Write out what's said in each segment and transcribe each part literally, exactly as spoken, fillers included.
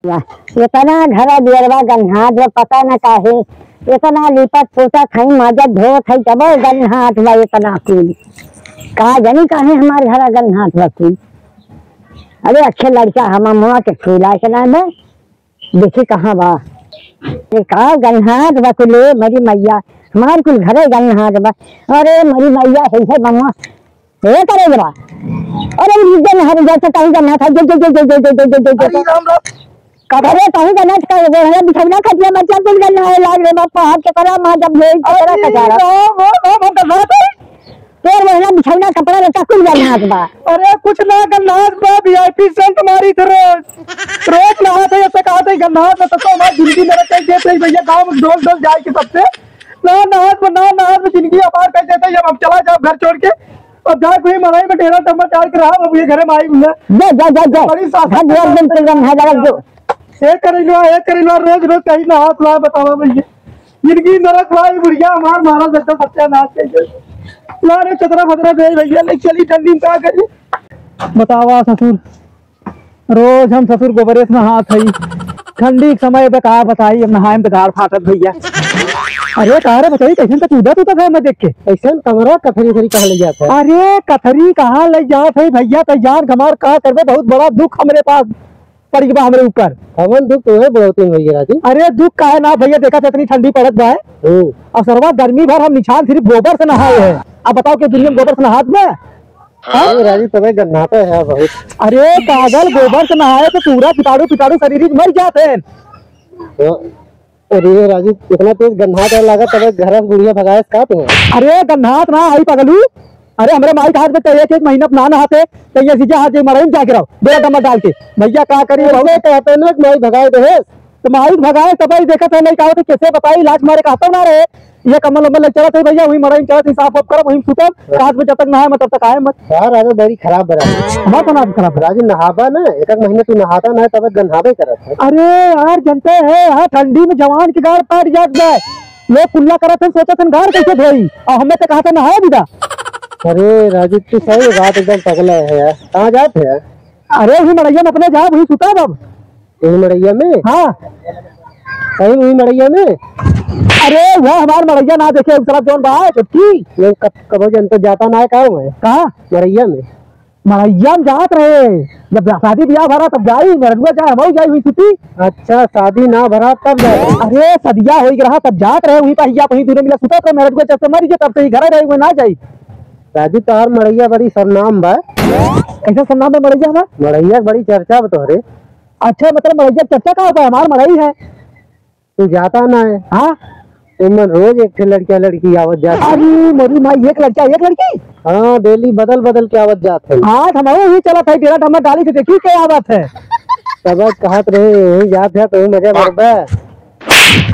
वाह, इतना घरा दुअरवा गन्हात बा, पता न काहे, इतना लिपत पोतत हई, माजत धोत हई, तबो गन्हात बा इतना कुल। का जानी काहे हमार घरा गन्हात बा कुल। अरे अच्छे लड़का हम अमवा के फूला के ना दे, देखी कहाँ बा। अरे का गन्हात बा कुल, मरी मैया, हमार कुल घरे गन्हात बा। अरे मरी मैया, हे हे बमवा, हे करे जरा। अरे, ई जन हर जैसे कहीं जन ना था, जे, जे, जे। अरे, राम, राम। कबरे कहीं जन ना था, वो है बिछौना खटिया बच्चा कुल जन ना है, लाग रे बाप, हाथ के करा, माँ जब ले, अरे, करा कचारा। राम, राम, राम, हम तो ना थे। तोर वो है बिछौना कपड़ा बच्चा कुल जन हाथ बा। अरे, कुछ ना, गन्नाथ बा, V I P सेंट मारी थे रोज। रोज नहात है, ऐसे कहा थे, गन्नाथ में तो, तो हमारी जिंदगी में रख के देते ही भैया, गाँव में डोल डोल जाए के सबसे। ना, नहात में, ना, नहात में जिंदगी अपार कर देते ही, अब हम चला जाओ घर छोड़ के। अब जा कोई मड़ई में डेरा डम्मा डाल के रहा, अब ये घरे में आई हुई है। जा, जा, जा, जा। बड़ी सास घर दुआर बंद कर दम, है, जा, जो। ए करेलवा, ए करेलवा, रोज, रोज कहीं नहात ला, बतावा भैया। जिंदगी नरक भाई, बुढ़िया हमार मारा जैसा सत्यानाश कर दे। ला रे चतरा फतरा दे भैया, ले चली ठंडी में का करी। बतावा ससुर, रोज हम ससुर गोबरे से नहात हई। ठंडी के समय पे का बताई, अब नहाए में तो गाड़ फाटत भैया। अरे का रे बताई, कैसन तो कूदत उदत है मैं देख के। ऐसन कमरा कथरी कथरी कहाँ ले जात है? अरे कथरी कहाँ ले जात है भैया, तैयार गमार का करबे, बहुत बड़ा दुख हमरे पास पड़ गया हमरे ऊपर। हमन दुख तो है बढ़ोतरी में भैया राजू। अरे दुख का है ना भैया, देखा तो इतनी ठंडी पड़त बा। हम्म। और सरवा गर्मी भर हम निछान सिर्फ गोबर से नहाए हैं। अब बताओ कि दुनिया में गोबर से नहात बा? हाँ? अरे राजू, तबे गन्नाते है बहुत। अरे पागल, गोबर से नहाए तो पूरा कीटाणु, कीटाणु शरीर में मर जाते हैं। तो, अरे राजू, इतना तेज गन्नात है, लगा तबे घर से बुढ़िया भगाए का तू? अरे गन्नात ना आई पगलू, अरे हमरे माई के हाथ में तो एक, एक महीना ना नहाते, तो ये सीधे हाथ जे मड़ई में जाके रहो, बेरा डम्मा डाल के। भैया का करी, ऐसे बहुत कहते हैं ना कि माई भगाए दे। तो माई भगाए, तब ही देखत है, नहीं कहा तो कैसे बताई, लाज मारे कहता ना रहे। ये कमल उमल लग चलत है भैया, वही मड़ई में चलत है, साफ वाफ करब, वहीं सुतब, रात में जब तक नहाए मत, तब तक आए मत। यार, राजू बड़ी खराब बना। हमार कौन आदत खराब है? राजू नहाबा ना, एक एक महीने तू नहाता ना, तब गन्हाबे करत है। अरे यार, जनते है, यहाँ ठंडी में जवान के गाड़ पाट जात बा। लोग कुल्ला करत हैं, सोचत हैं, गाड़ कैसे धोई? और हमें तो कहा था नहाए भी दा। अरे राजू, तू सही बात एकदम पगला है यार। कहाँ जात है यार? अरे, वही मड़ैया में अपने जाब, वही सुतब अब। वही मड़ैया में? हाँ। सही वही मड़ैया में? अरे, वह हमार मड़ैया ना देखे, उ तरफ जौन बा, छोटकी। नहीं, कब, कबो जन तो जाता ना है, कहाँ हुआ है? कहाँ? मड़ैया में। मड़ैया में जात रहे, जब शादी ब्याह भरा तब जाई, मेहरुआ जाए, हमहू जाई, हुई छुट्टी। अच्छा, शादी ना भरा तब जाए? अरे, सदिया होई रहा तब जात रहे, वहीं पहिया, वहीं दूरे मिला सुतत रहे, मेहरुआ जब से मर गए तब से ही घर रहे, हुए ना जाई। राजू, तोहार मड़ैया बड़ी सरनाम बा। कैसे सरनाम बा मड़ैया हमार? मड़ैया के बड़ी चर्चा बा तोहरे। अच्छा, मतलब मड़ैया के चर्चा का होता है? हमार मड़ई है। तू जाता ना है। हाँ? तो मन रोज एक ठे लड़किया लड़की आवत जात है। अरे, मोरी माई, एक लड़का, एक लड़की? हाँ, डेली बदल बदल के आवत जात है। आज हम वही चलत है, डेरा डम्मा डाली के देखी के आवत है। तब आज कहत रहे, वहीं जात है, तो वहीं मजा करबा।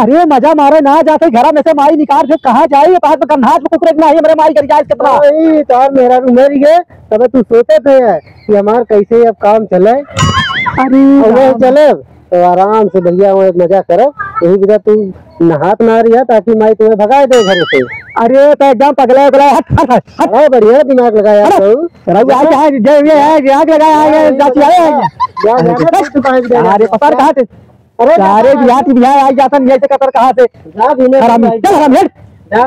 अरे मजा मारे ना जाते, घरा में से माई निकाल दे, कहाँ जाई? बाहर में गन्हात में कुकरे के नाही, हमरे माई घर जाए कितना। नहीं, तोहार मेहरारू मर गए, तबे तू सोचत है कि हमार कैसे अब काम चले। अरे और वो राम। चले, तो आराम से भैया वहाँ मजा करब। यही विधा तू नहात ना रहिया, ताकि माई तुम्हें भगाए दे घर से। अरे तो एकदम पगला उगला, हट, हट, हट, हट। बड़ा बढ़िया दिमाग लगाया हट। तू। रघु आज यहाँ जय हुए हैं, आग लगाया है, ये चाची आए हैं। जा, जा, जा, जा, तू कहाँ से अरे पता कहाँ से? अरे, सारे जा, बिहार की बिहार आई जातन, ये से कतर कहाँ से? जा, बिना हरामी, भाई। चल हरामी, हट। जा।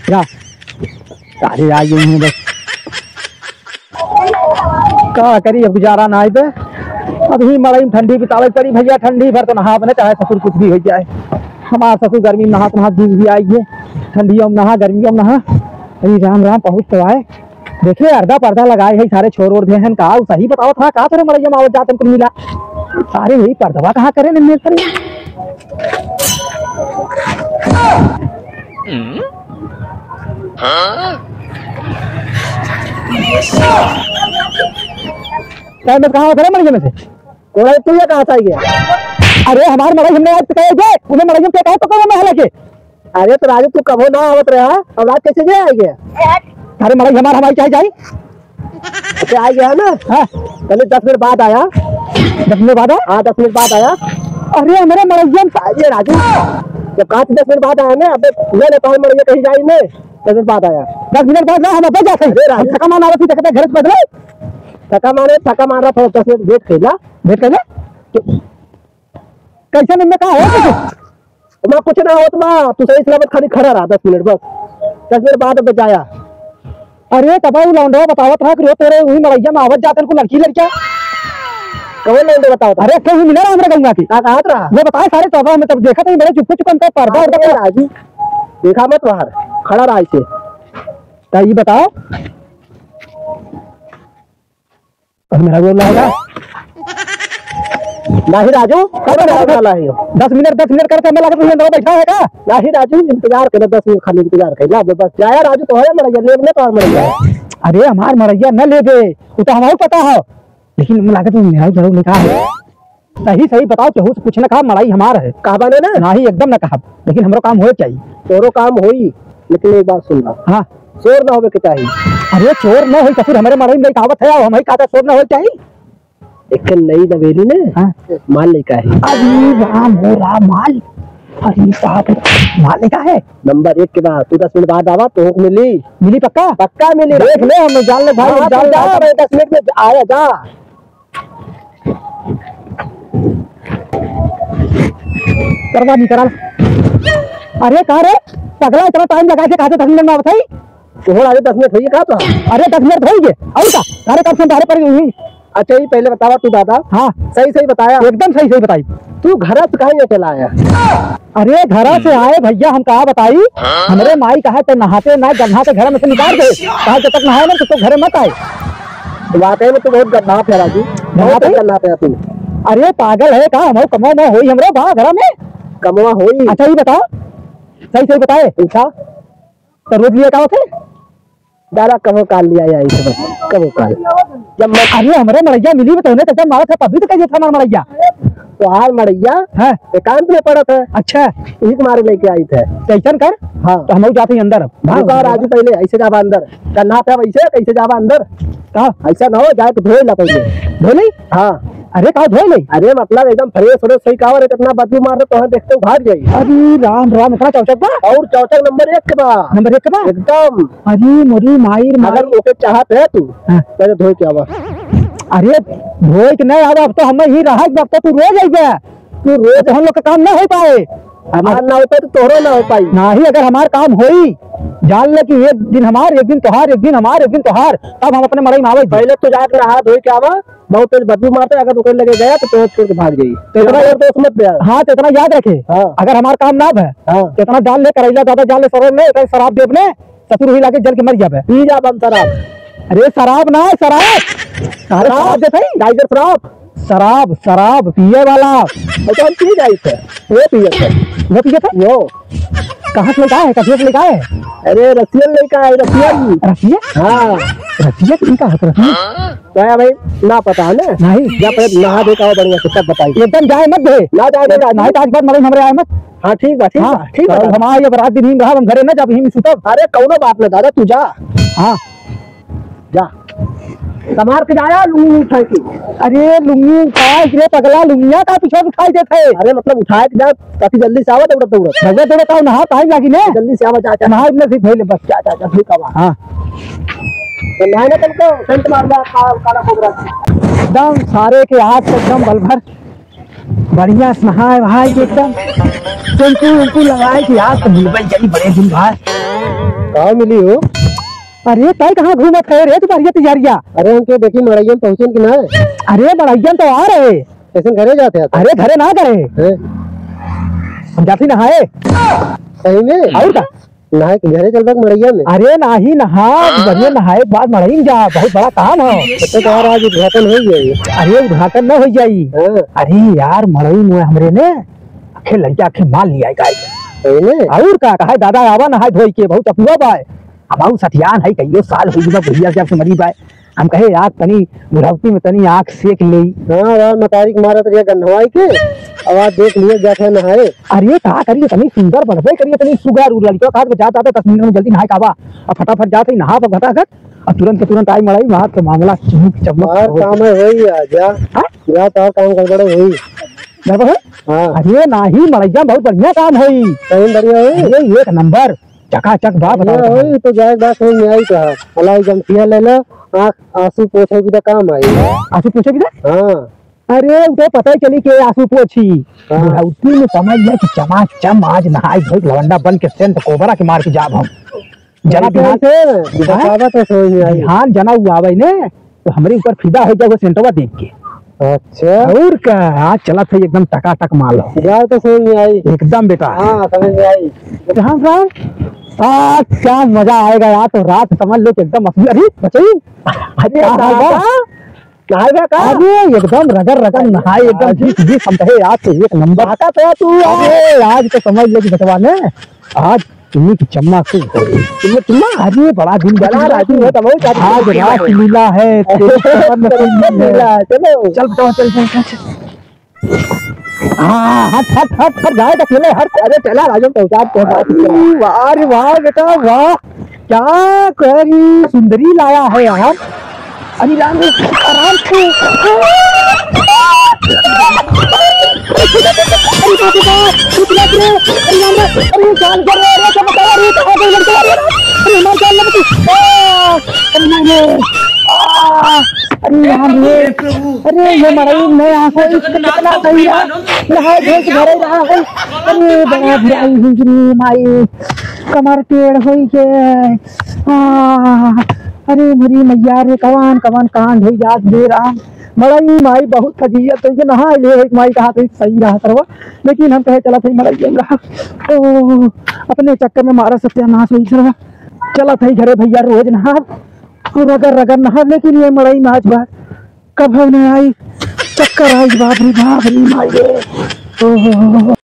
जा। सारे आई गई हैं बस। का करी, अब गुजारा ना आए बे। अब ही मड़ई में ठंडी बितावे पड़ी भैया, ठंडी भर तो नहा बने, चाहे ससुर कुछ भी हो जाए। हमार ससुर गर्मी में नहात नहात जीव भी आई है, ठंडियों में नहा, गर्मियों में नहा। अरे राम राम, पहुँच तो आए। देखे, अर्धा पर्दा लगाए है, सारे छोर ओर दे हैं का, उ सही बतावत हा का, तोरे मड़ैया में आवत जात कुल मिला। सारे यही पर्दवा कहाँ करे ने मेरे सारे। तै में कहाँ उतरे मड़ैया में से? कोई तू ये कहाँ से आई गया? अरे हमार मड़ई हमने आज तक गए, उन्हें मड़ई में क्या कहे तो कहो मैं हालांकि। अरे तो राजू, तू कबो ना आवत रहा, अब रात कैसे नहीं आ गया? अरे मड़ई हमार, हमारी चाहे जाई। अच्छा, आ गया ना? हाँ। पहले दस मिनट बाद आया। दस मिनट बाद आया? हाँ, दस मिनट बाद आया। अरे, हमारे मड़ैया में अरे राजू, जब कहा था दस मिनट बाद आया ना, अबे, ले ले, पाँच मड़ैया कहीं जाई नहीं, दस मिनट बाद आया। दस मिनट बाद ना, हम अबे जाते हैं। अरे राजू। हम थका मान आवत ही, देखते हैं, घर से बदले। थका मारे, थका मार रहा था, दस मिनट वेट कर ला। वेट कर ले? तो कैसे नहीं में का हो कुछ? ओमा कुछ ना होत बा, तू सही सलामत खाली खड़ा रहा दस मिनट बस। दस मिनट बाद अब जाया। अरे तब उ लौंडवा बतावत रहा कि रोज तोरे उही मड़ैया में आवत जात है कुल लड़की लड़किया। कौन लौंडवा बतावत रहा? अरे क्यों मिला रहा हमरा गौवा के? का कहत रहा? वो बताए सारे तब हम तब देखत है बड़े चुपके चुपके हमका पर्दा अरे उर्दा राजू, देखा मत बाहर, खड़ा रहा ऐसे। तो ये बताओ, अब मेरा गोल लागेगा। नाही राजू, कब मेरा गोल लागेगा? दस मिनट, दस मिनट करके हमें लागत है, अंदर बैठा है का? नाही राजू, इंतजार कर, दस मिनट खाली इंतजार कर, ला बस, जाया राजू, तो है मड़ैया, लेब ना तो और मड़ैया। अरे, हमार मड़ैया न लेबे, वो तो हमारे पता है, लेकिन हमें लागत है, मेरा जरूर लिखा है। सही, सही बताओ, केहू से कुछ न कहा, मड़ई हमार है। कहबा ने ना? नाही, एकदम न कहब, लेकिन हमरो काम होए चाहिए। तोरो काम होई, लेकिन एक बात सुन ला। हाँ। चोर ना होवे के चाहिए। अरे चोर ना होई तो फिर हमरे मड़ई में लइका आवत है, और हमही कहता चोर ना होए चाहिए। एक नई नवेली ने हाँ। माल लइका है। अरे राम हो राम, माल। अरे साहब, माल लइका है। नंबर एक के बाद, तू दस मिनट बाद आवा, तो मिली। मिली पक्का? पक्का मिली। देख ले, हम जान ले भाई, हाँ, जान तो ले। दस मिनट में आया जा। करवा नहीं करा। अरे का रे पगला, इतना टाइम लगा के कहा था दस मिनट में बताई? तोहर आगे दस मिनट होइए का तो? अरे दस मिनट होइए और का? अरे कब से बाहर पड़ गई हुई। अच्छा ये पहले बतावा तू दादा। हाँ। सही सही बताया। एकदम सही सही बताई। तू घर से काहे लेके लाया? अरे घर से आए भैया, हम कहा बताई, हमरे माई कहा तो नहाते ना गन्हा के घर में से निकाल दे, कहा जब तक नहाए ना तब तक घरे मत आए। वाकई में तू बहुत गन्ना है राजू, गन्ना बहुत है? गन्ना है तू। अरे पागल है का? हम कमवा में होई हमरे बा घर में। कमवा होई। अच्छा ये बताओ, सही सही बताए। पूछा। तो रोज लिया का होते? दादा कबो काल लिया आई थे बस, कबो काल। जब मैं अरे हमरे मड़ैया मिली में तोहने तो जब मारा था तभी तो कहिए था हमार मड़ैया। तोहार मड़ैया हाँ। एकांत में पड़त है। अच्छा। यही के मारे लेके आई थे। तो ऐसन कर। हाँ। तो हम लोग जाते हैं अंदर। भाग। रुका राजू, पहले ऐसे जाबा अंदर। गन्ना था वैसे, कैसे जाबा अंदर? का? ऐसा ना हो जाए तो धोए ला पहले। धोए ली? हाँ। अरे का धोए ली? अरे मतलब एकदम फ्रेश व्रेश सही कावर है, कितना बदबू मार रहे तो देखते भाग जाई। अरे राम राम, इतना चौचक बा? और चौचक नंबर एक के बा। नंबर एक के बा? एकदम। अरे मोरी माई रे माई। अगर ओके चाहत है तू, हाँ। पहले धोए के आवा। अरे धोए के नहीं आवा, अब तो हम ही रहा, अब तो तू रोज अइबे। तू रोज हम लोग का काम ना हो पाए। हमार ना हो पाए तो तोहरो ना हो पाई। नाही, अगर हमार काम होई, जान ले कि एक दिन हमार, एक दिन तोहार, एक दिन हमार, एक दिन तोहार, तब हम अपने मड़ई में आवे। पहले तू जाके नहा धोए के आवा, बहुत तेज बदबू मारता है, अगर ओकरे लगे गया तो तोहर छोड़ के भाग जाई। तो इतना इतना दोस्त मत दे। हाँ, तो इतना याद रखे। हाँ। अगर हमार काम ना भे, हाँ। तो इतना जान ले, करैला ज्यादा जान ले, सरल ले, इतना शराब देब ने, ससुर हुई लागे जल के मर जाबे। पी जा बम शराब। अरे शराब ना, शराब। अरे शराब। शराब देते ही? टाइगर शराब। शराब, शराब पिए वाला। वो तो हम पी जाए थे। वो पिए थे। वो पिए थे? वो। कहाँ से लेके आए? कहाँ से लेके आए? अरे रसियन लेके आए, रसियन। रसियन? हाँ। रसियन इनका हाथ रसियन? तो यार भाई, ना पता है ना? नहीं। जा पहले नहा धो के आओ बढ़िया से, तब बताइए। एकदम जाए मत दे। ना जाए दे, ना। नहीं तो आज बाद मरे हमरे आए मत। हाँ, ठीक बा, ठीक हाँ, बा, ठीक बा तो दादा। हमारे ये रात दिन ही रहा, हम घरे ना जाब, यहीं सुतब। अरे, कौनो बात ना दादा, तू जा। हाँ। जा। संभार के जाया, लुंगी उठाए के। अरे, लुंगी उठाए के रे पगला, लुंगिया का पीछे उठाए देत है? अरे, मतलब उठाए के जा, ताकि जल्दी से आवा, दौड़त, दौड़त। भैया, दौड़त आओ, नहा, टाइम लागी ने। जल्दी से आवा, जा, जा। नहा, इतने से धोए ले, बस। जा, जा, जा, ठीक बा। हाँ। तो नहाए ना तुमको, सेंट मार जा, का-, काला कोबरा। एकदम सारे के आँख से एकदम बल भर। बढ़िया से नहाए वहाए के एकदम टेम्पू वेम्पू लगाए के आज तो मिलबे करी बड़े दिन बाद। का मिली हो? अरे तय कहाँ घूमत है रे तू बढ़िया तिजहरिया? अरे हम तो देखी मड़ैया में पहुँचन कि ना। अरे मड़ैया में तो आ रहे। कैसन घरे जाते हैं? अरे घरे ना करे। हैं? हम जाती नहाए। सही में? और का? नहाए के घरे चलबा के मड़ैया में? अरे नाही नहा, बढ़िया नहाए के बाद मड़ई में जा, बहुत बड़ा काम है। तो तोहार आज उद्घाटन हो जाई। अरे उद्घाटन ना हो जाई। हाँ। अरे यार मड़ई में हमरे ने आखे लड़किया आखे माल लिया है गाय के। सही में? और का कहा दादा आवा नहाए धोई के, बहुत अपुआ बाय। अब आऊ सठियान है, कईयो साल हो गया बुढ़िया जब से मरी बाय। हम कहे, "यार, तनी बुढ़ौती में तनी आँख सेक लेई।" हाँ, यार, मतारी के मारत रहिया गन्हवाई के, अब आज देख लिया जात है नहाए। अरे, का करिए, तनी सुंदर बनबे करिए, तनी सुगर उ लड़का कहा, "जा, जा, जा, दस मिनट में जल्दी नहाए के आवा।" अब फटाफट जात है, नहा सब घटाघट, अब तुरंत के तुरंत आई मड़ई, वहाँ के मामला चुमुक चमुक यार, हो। काम है, होई आ, जा। हाँ? जा, तार काम गड़बड़ होई। गड़बड़ है? हाँ। अरे, नाही, मड़ैया बहुत बढ़िया काम होई। सही में बढ़िया होई? अरे, एक नंबर। चकाचक बा, ये बताओ। होई तो जाए बात समझ में आई तो है। अलाई जमतिया ले लो, आँख आंसू पोछे भी तो काम आई। आंसू पोछे भी तो? हाँ। अरे, उ तो पता ही चली के आंसू पोछी। हाँ। बुढ़ौती में समझ ले कि चमाचम आज नहाई धोई लवंडा बन के सेंट कोबरा के मार के जाब हम। जना बिहान से, हाँ? बतावा तो समझ में आई। बिहान जना उ आवे ने, तो हमरे ऊपर फिदा होइ जाए वो सेंटवा देख के। अच्छा। और का, आज चलत है एकदम टकाटक माल हो। जा तो समझ में आई। एकदम बेटा। हाँ, समझ में आई। राम राम। आज क्या मजा आएगा यार, तो रात समझ लो कि एकदम असली। अरे, बचाई। अरे, का हाल बा? दादा। नहाए बा का? अरे, एकदम रगड़ रगड़ नहाए, एकदम आज? घिस घिस हम कहे, आज तो एक नंबर। आता तो तू, अरे, आज तो समझ ले कि बेटवा ने, आज चुन्नी की चम्मा खूब हो गई। चुन्नी चम्मा? अरे, बड़ा दिन बाद चुन्नी आज चम्मा। रास लीला है, तेरी कमर में कोई नहीं है। लीला है, चलो। चल बेटवा, चल, चल, चल, चल। हाँ, हट, हट, हट, हट, जाए तो अकेले, हट। अरे चला राजू, पहुंचा, पहुंचा। अरे वाह रे वाह बेटा, वाह, क्या करी सुंदरी लाया है यार। अरे राम रे, आराम से। अरे बाप रे बाप, रुक, रुक रे। अरे राम रे, अरे जान कर रे, अरे चमत्कार, अरे कहाँ गई लड़का, अरे, अरे हमारी जान लग गई। आ, अरे राम रे, अरे राम रे। अरे, ये मड़ई में आंखों इस कितना सही है। नहाए धोए के घरे रहा है। अरे, बड़ा बुराई हुई रे माई। कमर टेढ़ होई के। आ, अरे, मोरी मैया रे, कवन, कवन कांड होई जात बे राम। मड़ई माई बहुत फजीयत होई के नहाए ले, एक माई कहा तो सही रहा सरवा। लेकिन हम कहे चलत है मड़ई में रहा। ओ, अपने चक्कर में मारा सत्यानाश होई सरवा। चलत है घरे भैया रोज नहा। रगड़ रगड़ नहा, लेकिन ये मड़ई में आज बार कभव न आई, चक्कर आई, बाप रे बाप रे माई रे। ओहो।